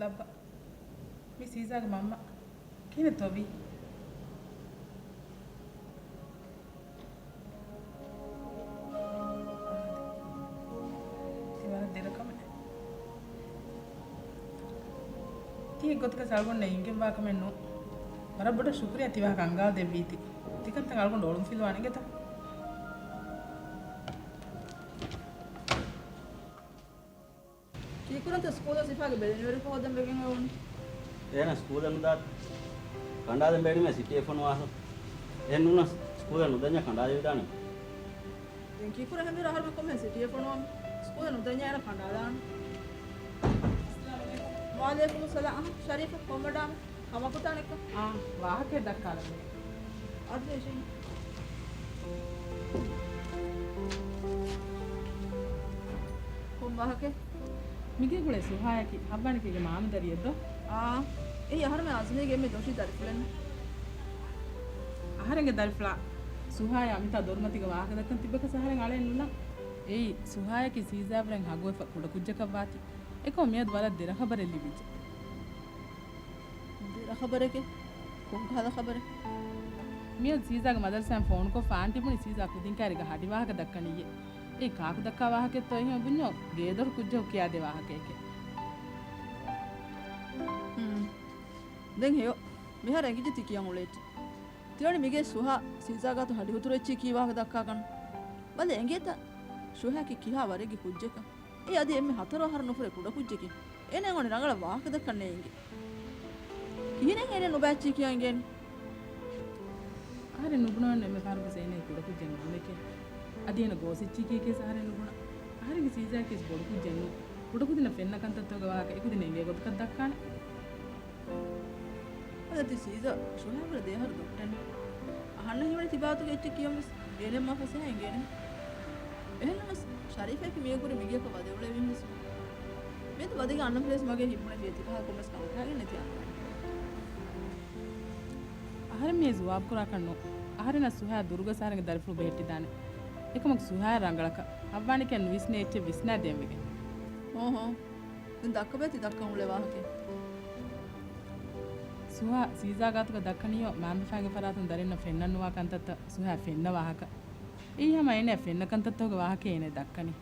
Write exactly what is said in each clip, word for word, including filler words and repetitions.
ލައްބަ. މި ސީޒާގެ މަންމަ. ކިހިނެއްތޯ ވީ؟ ތި ވަރަށް ދެރަ ކަމެއް. ތި އެއްގޮތަކަށް ސަޅުގަނޑަށް އިނގެންވާ ކަމެއް ނޫން. ވަރަށް ބޮޑަށް ޝުކުރިއްޔާ ތި ވާހަކަ އަންގާ ދެއްވީތީ. ތިކަންތައް އަޅުގަނޑު އޮޅުންފިލުވާނެ އިނގޭތަ؟ ކީކުރަންތަ ސްކޫލަށް ސިފާގެ ބެލެނިވެރިކޮށް ހޯދަން ވެގެން އޮވުނު. އޭނަ ސްކޫލަށް ނުދާތީ. ކަނޑާލަން ބޭނުމޭ ސިޓީއެއް ފޮނުވާފަ. އެހެން ނޫނަސް ސްކޫލަށް ނުދަންޏާ ކަނޑާލެވިދާނެ. ދެން ކީކުރަން ހަމީރު އަހަރުމެން ކޮންމެ ސިޓީއެއް ފޮނުވަމު. ސްކޫލަށް ނުދަންޏާ އޭނަ ކަނޑާލާނެ. ވަޢަލައިކުމުއްސަލާމް. ޝަރީފަ ކޮން ވަޑާމެ؟ ކަމަކުތާނެއްކަ؟ އާ، ވާހަކައެއް ދައްކާލަން. އަދި އެށެން. ކޮން ވާހަކައެއް؟ މިގޭ ގުޅޭ ސުހާޔަކީ ހައްވާނިކީގެ މާމަދަރިއެއްދޯ؟ އާ، އެއީ އަހަރުމެން އަޒްމީގެ އެންމެ ދޮށީ ދަރިފުޅެއްނު. އަހަރެންގެ ދަރިފުޅާ ސުހާޔާ މިތާ ދޮރުމަތީގަ ވާހަކަ ދައްކަން ތިއްބަކަސް އަހަރެން އަޅެއް ނުލާ. އެއީ ސުހާޔަކީ ސީޒާވަރެން ހަގުވެފަ ކުޑަކުއްޖަކަށް ވާތީ. އެކަމަށް މިއަދު ވަރަށް ދެރަ ޚަބަރެއް ލިބިއްޖެ. ދެރަ ޚަބަރެކޭ؟ ކޮންކަހަލަ ޚަބަރެއް؟ މިއަދު ސީޒާގެ މަދަރުސާއިން ފޯނުކޮށްފަ އާންޓި ބުނި ސީޒާ ކުދިން ކާރިގަ ހަޑި ވާހަކަ ދައްކަނިއްޔޭ. އެއީ ކާކު ދައްކާ ވާހަކައެއްތޯ އެހެން ބުންޏޯ ގޭދޮރު ކުއްޖަކު ކިޔާދޭ ވާހަކައެކޭ. ހުން. ދެން ހެޔޮ. މިހާރު އެނގިއްޖެ ތި ކިޔަން އުޅޭތީ. ތިވަނީ މިގޭ ސުހާ ސީޒާގާތު ހަޑިހުތުރު އެއްޗެއް ކީ ވާހަކަ ދައްކާކަން. ބަލަ އެނގޭތަ؟ ސުހާއަކީ ކިހާ ވަރެއްގެ ކުއްޖަކަށް. އެ އަދި އެންމެ ހަތަރު އަހަރު ނުފުރޭ ކުޑަކުއްޖެކޭ. އޭނަ އަންނަ ރަނގަޅަށް ވާހަކަ ދައްކަން ނޭނގެ. ކިހިނެއް އޭނަ ނުބައި އެއްޗެއް ކިޔަން އިނގޭނީ؟ އަހަރެން ނުބުނަވަން އެންމެ ފަހަރުވެސް އޭނަ ކުޑަކުއްޖެއް ނޫނެކޭ. އަދި އޭނަ ގޯސް އެއްޗެއް ކިޔަކީސް އަހަރެން ނުބުނާ. އަހަރެންގެ ސީޒާއަކީސް ބޮޑު ކުއްޖެއް ނޫން. ކުޑަކުދިންނަށް ފެންނަ ކަންތައްތަކުގެ ވާހަކަ އެކުދިންނަށް އެނގޭ ގޮތަކަށް ދައްކާނެ. އަދި ސީޒާ ޝުހާބުރަ ދެ އަހަރު ދޮށްޓެން. އަހަންނަށް ހީވަނީ ތިބާތުގެ އެއްޗެއް ކިޔަން ވެސް އޭނައަށް މާ ފަސޭހަ އެނގޭނެ. އެހެންނަމަސް ޝަރީފައަކީ މީގެ ކުރިން މިގެއަކަށް ވަދެ އުޅޭ މީހުން ވެސް. މިއަދު ވަދެގެން އަންނަން ފިލަސް މަގޭ ހިތްބުނެފިޔޭ ތިކަހަލަ ކޮންމެސް ކަމަކާގެން ނެތި އަންނާނެ. އަހަރެން މިއަށް ޖުވާބު ކުރާކަށް ނޫން. އަހަރެންނަށް ސުހާ ދުރުގަ ސަހަރެންގެ ދަރިފުޅު ބެހެއްޓިދާނެ. އެކަމަކު ސުހާ ރަނގަޅަކަށް ހައްވާނިކަން ނުވިސްނޭ އެއްޗެއް ވިސްނާ ދޭން ވެގެން. ހޯ ހޯ. ދެން ދައްކަބައި ތި ދައްކަން އުޅޭ ވާހަކަ. ސުހާ ސީޒާ ގާތުގަ ދައްކަނީއޯ މާމަފާގެ ފަރާތުން ދަރިންނަށް ފެންނަން ނުވާ ކަންތައްތައް ސުހާ ފެންނަ ވާހަކަ. އެއީ ހަމަ އޭނަ ފެންނަ ކަންތައްތަކުގެ ވާހަކައެއް އޭނަ ދައްކަނީ.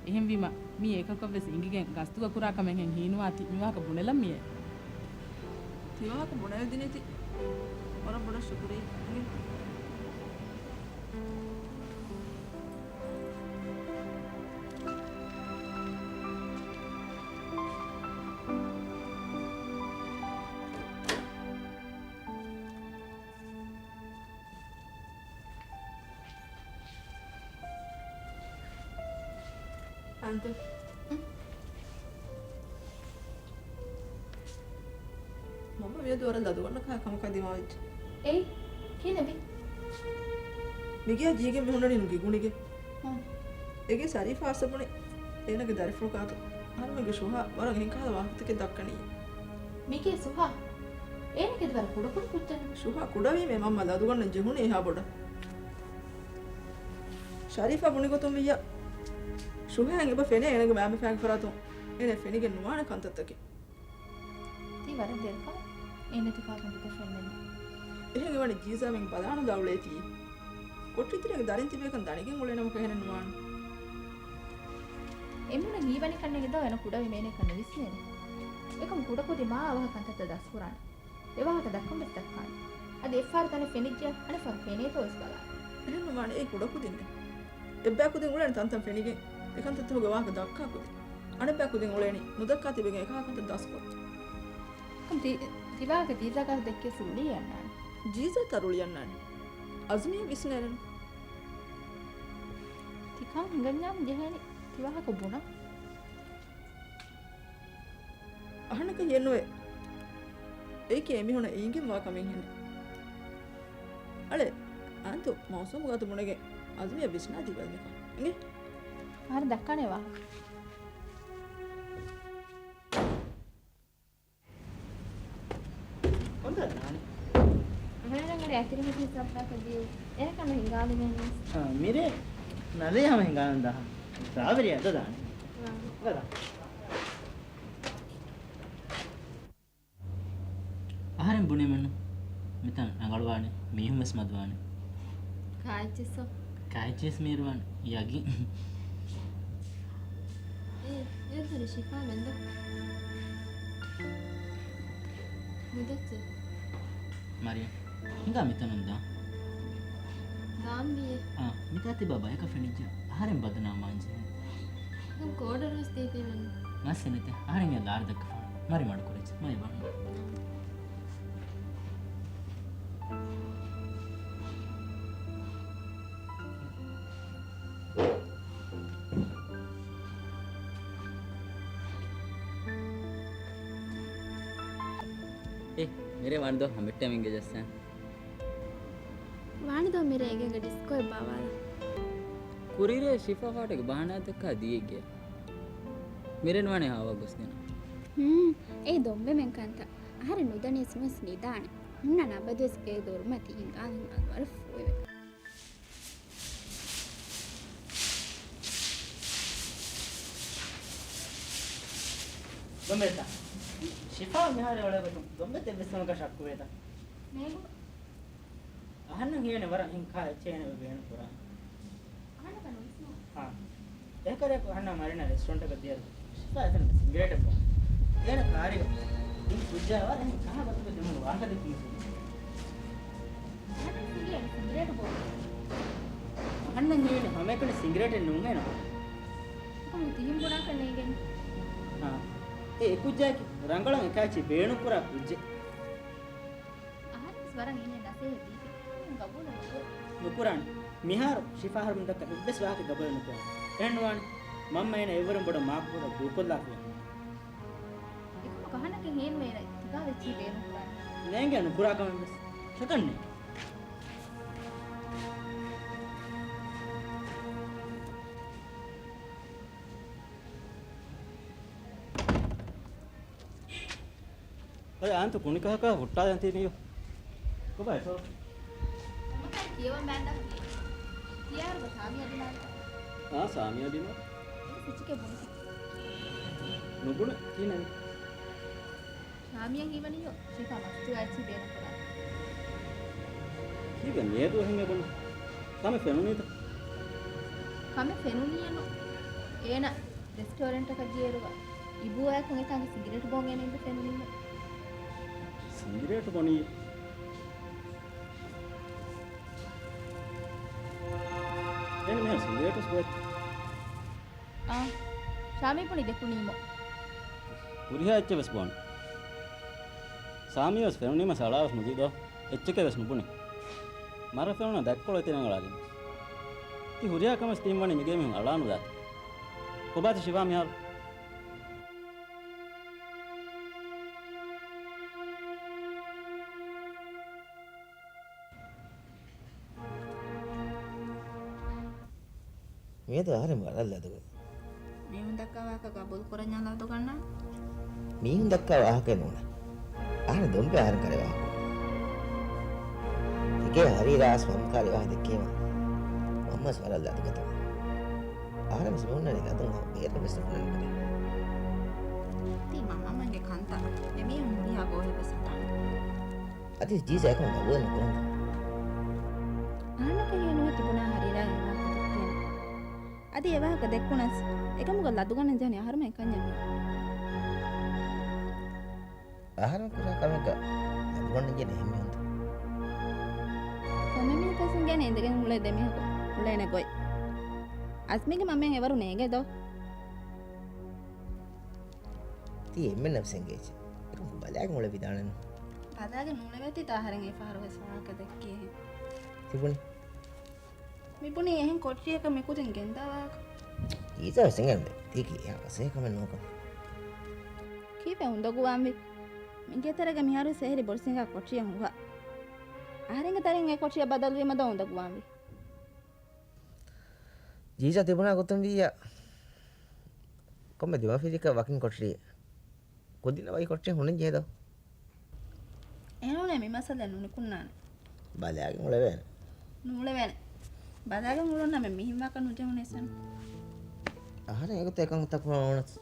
އެހެންވީމަ، މީ އެކަކަށްވެސް އިނގިގެން ގަސްތުގަ ކުރާ ކަމެއްހެން ހީނުވާތީ މިވާހަކަ ބުނެލަން މިއޭ. ތި ވާހަކަ ބުނެވިދިނީތީ ވަރަށް ބޮޑަށް ޝުކުރިއްޔާ. އަންތަ. މަންމަ މިއަދު ވަރަށް ލަދުގަނޑަކާ ކަމަކާ ދިމާވެއްޖެ. އެއީ؟ ކިހިނެއްވީ؟ މިގޭ ޖީގެ މި ހުންނަނީ ނުގިގުނިގެ. އާ. އޭގެ ޝަރީފާ އަސަބުނި އޭނަގެ ދަރިފުޅު ކާތު. އަހަރުމެންގެ ޝުހާ ވަރަށް އެހެން ކަހަލަ ވާހަކަތަކެއް ދައްކަނީ. މިގޭ ޝުހާ؟ އޭނަކީ ވަރަށް ކުޑަކުޑަ ކުއްޖެއް. ޝުހާ ކުޑަވީމޭ މަންމަ ލަދުގަނޑަށް ޖެހުނީ އެހާ ބޮޑަށް. ޝަރީފާ ބުނި ގޮތުން ވިއްޔަ، ޝުހާއަށް އެބަ ފެނޭ އޭނަގެ މާމަފާގެ ފަރާތުން އޭނަ ފެނިގެން ނުވާނެ ކަންތައްތަކެއް. ތީ ވަރަށް ދެރަކަށް އޭނަ ތިކާ ކަންތައްތައް ފެންނަނީ. އެހެން އެވަނީ ޖީޒާމެން ބަލާނުލާ އުޅޭތީ. ކޮޓަރިތެރޭގެ ދަރިން ތިބޭކަން ދަނިގެން އުޅޭނަމަކަށް އެހެނެއް ނުވާނެ. އެމީހުނަށް ހީވަނީކަންނޭނގެ ދޯ އޭނަ ކުޑަވީމޭ އޭނަ އެކަން ނުވިސްނޭނެ. އެކަމު ކުޑަކުދިން މާ އަވަހަށް ކަންތައްތައް ދަސްކުރާނެ. އެވާހަކަ ދައްކަން ވެސް ދައްކާނެ. އަދި އެއްފަހަރު ތަނެއް ފެނިއްޖެޔާ އަނެއްފަހަރު ފެނޭތޯ ވެސް ބަލާނެ. އެހެން ނުވާނެ އެއީ ކުޑަކުދިންނޭ. އެއްބަޔަކުދިން އުޅޭނެ ތަންތަން ފެނިގެން އެކަންތައްތަކުގެ ވާހަކަ ދައްކާ ކުދިން. އަނެއްބަޔަކުދިން އުޅޭނީ ނުދައްކާ ތިބެގެން އެކަހަލަ ކަންތައް ދަސްކޮށް. ކަން ތި، ތިވާހަކަ ޖީޒާގާ ދެއްކިޔަސް ރުޅި އަންނާނެ. ޖީޒާ ތަ ރުޅި އަންނާނެ. އަޒްމީ ވިސްނޭނެން. ތިކާ ހިނގަންޏާމު ޖެހޭނީ ތިވާހަކަ ބުނަން. އަހަންނަކަށް ހިޔެއްނުވޭ. އެއީކީ އެމީހުނަށް އެނގިންވާ ކަމެއްހެނެއް. އަޅެ، އާންތު މައުސޫމު ގާތު ބުނެގެން އަޒްމީއަށް ވިސްނާދީބަލަ މިކަން. އިނގޭ؟ އަހަރެން ދައްކާނެ ވާހަކަ. ކޮންތާ ދާނެ؟ އަހަރެން އަނގަރެ އަތިރި ހުތި ސައްބާކަށް ދިޔައީ. އެރަކަށް ނު ހިނގާލިމޭ ނޫސް. އާ، މިރޭ ނަލޭ ހަމަ ހިނގާލަން ދާހަ. ސްޓްރޯބެރީ އަދަ ދާނެ. އާ. ގަދަ. އަހަރެން ބުނީމެއްނު. މިތަން ރަނގަޅުވާނެ، މީހުން ވެސް މަދުވާނެ. ކާއެއްޗެއްސޯ؟ ކާއެއްޗެއްސް މީރުވާނެ ޔަގީން. އޭ، އޭތަރި ޝިފާ މެންދޯ؟ މުދައްޗެ. މަރިޔަ، ހިނގާ މިތަނުން ދާ. ދާންވީއޭ. އާ، މިތާ ތިބާ ބަޔަކަށް ފެނިއްޖެ. އަހަރެން ބަދުނާމް ވާންޖެހޭ. ކޯޑަރުވެސް ދީފީމެއްނު. މަސް އެނެތެ. އަހަރެން އެ ލާރި ދައްކަފާނެ. މަރި މަޑުކުރެއްޖެ. މައި ވަން. އޭ، މިރޭ ވާނެދޯ ހަމެއްޓެމެންގެ ޖައްސާ. ވާނެދޯ މިރޭ އެނގޭގެ ޑިސްކޯއެއް ބާވާލަ. ކުރިރޭ ޝިފާ ފާޓެގެ ބަހަނާތަކާ ދިޔެއްގެ. މިރޭން ވާނެ ހާވާ ގޮސްދިނަ. ހުން، އެ ދޮންބެމެން ކަންތައް. އަހަރެން ނުދަނީސް ވެސް ނިދާނެ. ހުންނަ ނަބަދުވެސް ގޭ ދޮރުމަތި ހިނގާ ހިނގާ ވަރަށް ފޫއެވެ. ދޮންބެތާ. ޝިފާ މިހާރު އޮޅޭ ގޮތުން ދޮންބެތެއް ވެސް ކަމަކަށް ޝައްކުވޭތަ؟ ނޭނގު. އަހަންނަށް ހީވޭނެ ވަރަށް ހިން ކާ އެއްޗެއް އޭނަ ބޭނުން ކުރާ. އަހަންނަކަށް ނުވިސްނުން. ހާ. އެހެންކަރައަކު އަހަންނާ މަރީނާ ރެސްޓޯރެންޓަކަށް ދިޔައިރު ޝިފާ އެތަނަށް ސިނގިރޭޓެއް ބޯ. އޭނަ ކާރިގަ އިން ކުއްޖާ ވަރަށް ހިން ކާ ގޮތުގަ ދެމުން ވާހަކަ ދެއްކުމަށް ސިނގިރޭޓް. އަހަންނަށް ސިނގިރޭޓް، ސިނގިރޭޓް ބޯ. އަހަންނަށް ހީވޭނެ ހަމައެކަނި ސިނގިރޭޓެއް ނޫނޭނަ. ކޮން ތިހިން ބުނާކަށް ނޭނގެނީ؟ ހާ. އެ އެކުއްޖާއަކީ ރަނގަޅަށް އެކާއެއްޗެއް ބޭނުންކުރާ ކުއްޖެއް. އަހަރެންވެސް ވަރަށް އޭނައަށް ނަސޭހަތް ދީފި. ގަބޫލެއް ނުކުރޭ. ނުކުރާނެ. މިހާރު ޝިފާ އަހަރުމެން ދައްކާ އެއްވެސް ވާހަކައެއް ގަބޫލެއް ނުކުރާނެ. އެހެން ނުވާނެ. މަންމަ އޭނަ އެއްވަރުން ބޮޑަށް މާކުކުރާ ދޫކޮށްލާފިޔާ. އެކަމަކު އަހަންނަކަށް ހޭނުވޭނެ ތިކާ އެއްޗެއް ބޭނުންކުރާނެ. ނޭނގެ ނުކުރާ ކަމެއް ވެސް. ޝަކަށް ނެތް. އަދި އާންތު ކުނިކަހަކާ ހުއްޓާލަން ތީ މީހު. ކޮބާ އެތޯ؟ ނަމަކާ ކިޔަވަން ބޭންދާ ހުރީ. ކިޔާރުގަ ސާމިޔާ ދިމާލަކަށް. އާ، ސާމިޔާ ދިމާ. އެ ސިޗިކެ ބުނި. ނުބުނެ ކީނެ. ސާމިޔާ ހީވަނީޔޯ ޝިފާ މަސްތުވާ އެއްޗެއް ބޭނުންކުރާ. ކީއްވެ މިއަދު އެހެން އެބުނު؟ ކަމެއް ފެނުނީތަ؟ ކަމެއް ފެނުނީއެއްނު. އޭނަ ރެސްޓޯރެންޓަކަށް ދިޔައިރުގަ އިބޫއާއެކު އެތާނގެ ސިނގިރޭޓް ބޯން އޭނަ އިންދެ ފެނުނީއެއް. ސިނގިރޭޓް ބޮނީ؟ އޭނަ މިހާރު ސިނގިރޭޓް ވެސް ބޮއެއް. އާ، ޝާމީ ބުނި ދެކުނީމޯ. ހުރިހާ އެއްޗެއް ވެސް ބޯން. ސާމީ ވެސް ފެނުނީމަ އަޅާ ވެސް ނުދީދޯ. އެއްޗެކޭ ވެސް ނުބުނި. މަރަށް ފެނުނަ ދަތްކޮޅު އެތި ރަނގަޅާ ދިން. ތި ހުރިހާ ކަމެއް ތިން ވަނީ މިގޭ މީހުން އަޅާނުދާތި. ކޮބާތި ޝިފާ މިހާރު؟ މިއަދު އަހަރެން ވަރަށް ލަދުގަތް. މީހުން ދައްކާ ވާހަކަ ގަބޫލު ކުރަންޏާ ލަދުގަންނަން. މީހުން ދައްކާ ވާހަކައެއް ނޫން. އަހަރެން ދޮންބެ އަހަރެން ކަރެ ވާހަކަ. ތިކޭ ހަރީރާސް މަންމަ ކާރި ވާހަކަ ދެއްކީމަ. މަންމަސް ވަރަށް ލަދުގަތަ. އަހަރެން ވެސް މި ހުންނަނީ ލަދުން ބޭރަށް ވެސް ނުކުރަން ކަރެ. ތީ މަންމަމެންގެ ކަންތައް. އެމީހުން ހުރިހާ ގޯހެއް ވެސް ހަދާނެ. އަދި ޖީޒާ އެކަމަށް ގަބޫލެއް ނުކުރަން. އަހަންނަކަށް ހީވަނީ ތިބުނާ ހަރީރާ އެ ވާހަކަ ދެއްކޭނެ. އަދި އެ ވާހަކަ ދެއްކުނަސް، އެކަމުގަ ލަދުގަނެން ޖެހެނީ އަހަރުމެން ކަންޏެއް ނޫން. އަހަރެން ކުރާ ކަމެއްގަ ލަދުގަނެން ޖެހެނީ އެހެން މީހުންތަ؟ ކޮންމެ މީހަކަށް ހިނގޭނެ އިނދެގެން އުޅޭ ދެ މީހަކު އުޅޭނެ ގޮތް. އަޒްމީގެ މަންމައަށް އެވަރު ނޭނގޭ ދޯ؟ ތީ އެންމެންނަށް ވެސް އެނގޭ އެއްޗެއް. އެކަމަކު ބަލާގެން އުޅެވިދާނެއްނު. ބަލާގެން ނޫޅެވޭތީ ތާ އަހަރެން އެއްފަހަރު ވެސް ވާހަކަ ދެއްކީހެން. ތިބުނީ؟ މިބުނީ އެހެން ކޮޓަރިއަކަށް މިކުދިން ގެންދާ ވާހަކަ. ޖީޒާ ވެސް އެނގޭނެ ތީ ކިޔާ އަސޭ ކަމެއް ނޫންކަން. ކީއްވެ އުނދަގޫވާންވީ؟ މިގޭތެރޭގަ މިހާރު ވެސް އެހެރި ބޮޑު ސިނގާ ކޮޓަރިއެއް ހުހާ. އަހަރެންގެ ތެރެއިން އެ ކޮޓަރިއަށް ބަދަލުވީމަ ދޯ އުނދަގޫވާންވީ؟ ޖީޒާ ތިބުނާ ގޮތުން ވިއްޔާ. ކޮންމެ ދިމަފިރިއަކަށް ވަކިން ކޮޓަރިއެއް. ކުދިންނަށް ވަކި ކޮޓަރިއެއް ހުންނަން ޖެހޭ ދޯ؟ އެހެންވީމަ މި މައްސަލަ ނުނިކުންނާނެ. ބަލާގެން އުޅެވޭނެ. ނޫޅެވޭނެ. ބަލާގެން އުޅުން ނަމެއް މިހިން ވާކަށް ނުޖެހުނޭ ސަން. އަހަރެން އެގޮތަށް އެކަން ތަކުރާ ނޯނަސް.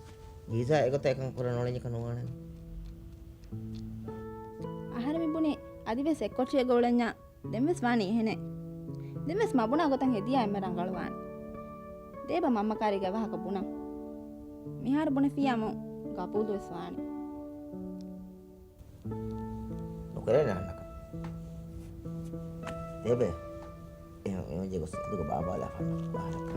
ޖީޒާ އެގޮތަށް އެކަން ކުރާ ނޯންޏަކަށް ނުވާނެ. އަދިވެސް އެއްކޮޓަރިއެއްގަ އުޅެންޏާ ދެންވެސް ވާނީ އެހެނެއް. ދެންވެސް މަ ބުނާ ގޮތަށް ހެދިޔާ އެންމެ ރަނގަޅުވާނެ. ދޭބަ މަންމަ ކާރީގެ ވާހަކަ ބުނަން. މިހާރު ބުނެފިއްޔާމު ގަބޫލުވެސް ވާނެ. ނުކުރޭނެ އަންނަކަން. ދޭބެ. އެހެން އެހެން ޖެ ގޮސް ދުގަ ބާބާލާ ފަންނަ ބާރަކާ.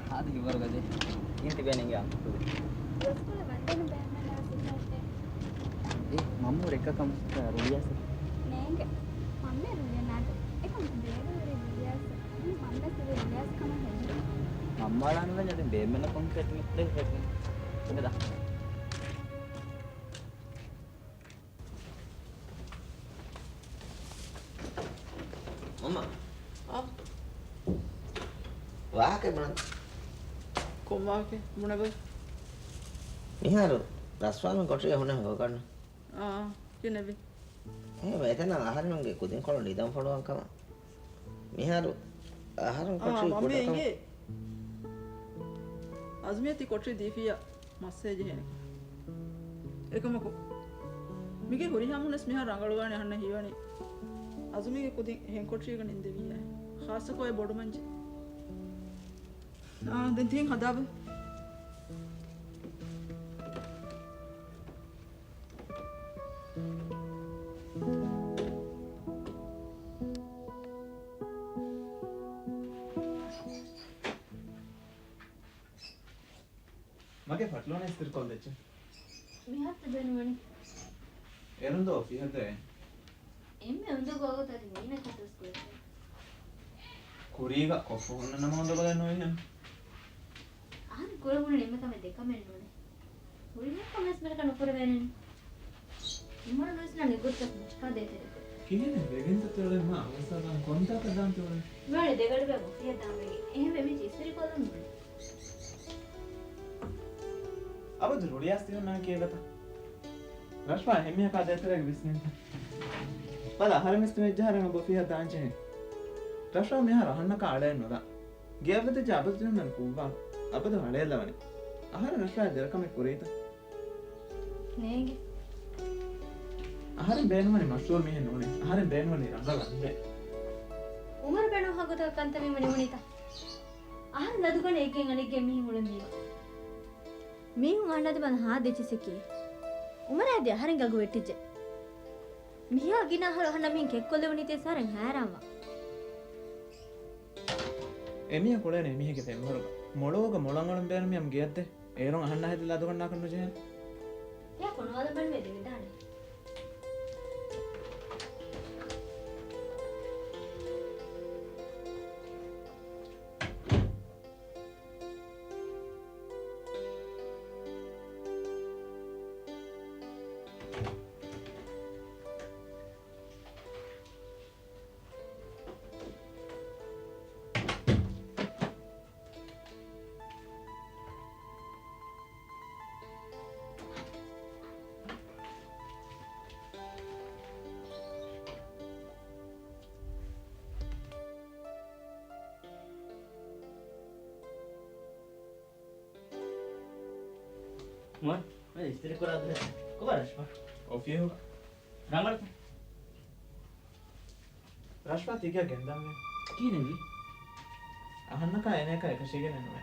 ހާދަ ހިބަރުގަ ދޭ. ތިން ތިބޭނެ އިނގޭ އަންކުލު. ދުވަސްކޮޅެއް ވަންދެން ބޭންމެންނާ ސިފައެއް. އޭ، މަންމޫ ރެއްކަކަމު ރުޅިއަސް. ނޭނގެ. މަންމޭ ރުޅިއަންނާތި. އެކަމަކު ބޭބެ ހުރީ ރުޅިއަސް. މަންމަ ސިވި ރުޅިއަސް ކަމަށް ހެދުނު. މަންމާ ލާނުލަން އަދި ބޭންމެންނަށް ކޮންކްރީޓް މިކްލެ ހެދުނު. އެނގެދާ. މަންމާ. އާ. ވާހަކަ ބުނަން. ކޮން ވާހަކަ ބުނެބަ؟ މިހާރު ރަސްފާމެން ކޮޓަރިއަށް ހުންނަ ހޯކަން. އާ، ކިނެވި. އެ ވޭތަނަށް އަހަރެމެންގެ ކުދިންކޮޅު ނިދަން ފޮނުވަން ކަމަށް. މިހާރު އަހަރެން އާ، ކޮޓަރި މަންމަ ކުޑަކަމަށް. އިނގޭ. އަޒުމީ ތި ކޮޓަރި ދީފިއްޔާ މައްސަ ޖެހޭނެ. އެކަމަކު، މިގެ ހުރިހާ މޫނެސް މިހާ ރަނގަޅުވާނެ އަހަންނަށް ހީވަނީ. އަޒުމީގެ ކުދިން ހެން ކޮޓަރީގަ ނިންދެވިއްޔާ. ޚާއްޞަކޮށް އެ ބޮޑުމަންޖެ. އާ، ދެން ތިހެން ހަދާބަ. މަގޭ ފަޓްލޯނަ އިސްތިރިކޮށްލައްޗޭ. މިހާރު ބޭނުންވަނީ. އޭރުން ދޯ ފިހަދޭ. އެންމެ އުނދަގޫ ގޮތަށް މީނަ ކަތަސް ކުރެއްވި. ކުރީގަ ކޮށްފަ ހުންނަ ނަމަ އުނދަގުލެއް ނުވި ހެން. އަހަރެން ކުރެވުނު ނިމެ ކަމެއް ދެކަމެއް ނޫނޭ. ހުރިހާ ކަމެއް ވެސް މިރަކަށް ނުކުރެވޭނެ. އުމަރު ނުވިސްނާ ނިގުރުތަ މަށަކާ ދޭތެރެކޮށް. ކިހިނެއް ވެގެންތަ ތިއުޅެން މާ އަވަސްއާ ދާން ކޮންތާކަށް ދާން ތިއުޅެން؟ މިވަނީ ދެގަޑިބައި ބޮފިއެއް ދާން ވެގެން. އެހެންވެ މި އިސްތިރިކޮށްލަން ނުވޭ. އަބަދު ރުޅިއަސް ތިހުންނާ ކީއްވެތަ؟ ރަޝްފާ އެހެން މީހަކާ ދޭތެރޭގަ ވިސްނިންތަ؟ ބަލަ އަހަރެން ވެސް ތިމެއްޖަހާ ރަނގަ ބޮފިހަށް ދާން ޖެހޭ. ރަޝްފާ މިހާރު އަހަންނަކާ އަޅައެއް ނުލާ. ގެއަށް ވެދެއްޖެ އަބަދު ތިހުންނަން ކުއްވާ. އަބަދު އަޅައެއްލަވަނީ. އަހަރެން ރަޝްފާއަށް ދެރަކަމެއް ކުރީތަ؟ ނޭނގެ. އަހަރެން ބޭނުންވަނީ މަޝްހޫރު މީހެއް ނޫނޭ. އަހަރެން ބޭނުންވަނީ ރަނގަޅު އަންހެން. އުމަރު ބޭނުން ހަގުތަކަށް ކަންތައް މި ނިމުނީތަ؟ އަހަރެން ލަދުގަނެ އެއްގެން އަނެއްގެ މީހުން އުޅެން ދީމަ. މީހުން އަހަންނަށް ތިމަން ހާ ދެއްޗިސެކޭ. އުމަރާ އަދި އަހަރެންގެ އަގު ވެއްޓިއްޖެ. މިހާ ގިނަ އަހަރު އަހަންނަށް މިހެން ކެއްކޮށްލެވުނީތީ ސާރެން ހައިރާންވާ. އެމީހަކު އުޅޭނެ އެމީހެއްގެ ފެންވަރުގަ. މޮޅުވުގަ މޮޅަށް އަޅުން ބޭނުމި އަމް ގެއަށްދޭ. އޭރުން އަހަންނާ ހެދި ލަދުގަންނާކަށް ނުޖެހޭނެ. ތިޔަ ކޮނުވާލަން ބޭނުމޭ ދެވިދާނެ. މޮ، މެ އިސްތިރި ކުރާ ދުވަސް ކޮބާ ރަޝްފާ؟ އޮފީހުގަ. ރަނގަޅުތަ؟ ރަޝްފާ ތިގެއަށް ގެންދަންވީ. ކިހިނެއްވީ؟ އަހަންނަކާ އޭނަޔަކާ އެކަށީގެނެއް ނުވޭ.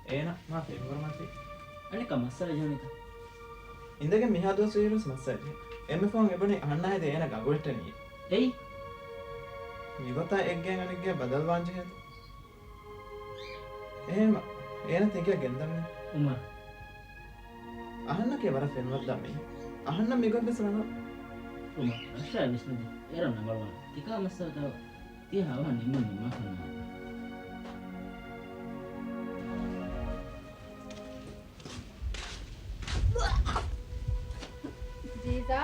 އޭނަ މާ ފެންވަރު މަތީ. އަނެއްކާ މައްސަލަ ޖެހުނީތަ؟ އިނދެގެން މިހާ ދުވަސް ވީއިރުވެސް މައްސަލަ ޖެހޭ. އެންމެ ފަހުން އެބުނީ އަހަންނާ ހެދި އޭނަ ގަނގުވެއްޓެނީ. އެއީ؟ މިގޮތާ އެއްގެއިން އަނެއްގެއަށް ބަދަލުވާން ޖެހޭތަ؟ އެހެންމަ، އޭނަ ތިގެއަށް ގެންދަންވީ. އުމަރު. އަހަންނަކީ ވަރަށް ފެންވަރުދާ މީހެއް. އަހަންނަށް މިގޮތް ވެސް ރަނގަޅު. އުމަރު، ރަށާ ވިސްނުން ދޭ. އޭރު ނަގަޅުވާނެ. ތިކާ މައްސަލަތަ؟ ތިޔަ ހާވަހަށް ނިންމަން ނިންމާފަ ނުވާނެ. ޖީޒާ،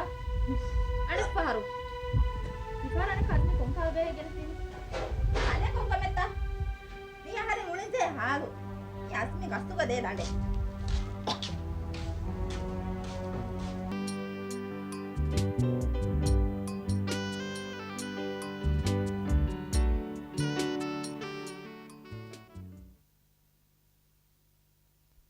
އަނެއް ފަހަރު. މިފަހަރު އަނެއް ކަދުނި ކޮންކަހަލަ ބޭހެއް ގެނެސްދީނީ؟ އަނެއް ކޮންކަމެއްތަ؟ މީ އަހަރެން އުޅެންޖެހޭ ހާލު. މީ އަސްމި ގަސްތުގަ ދޭ ދަނޑެއް.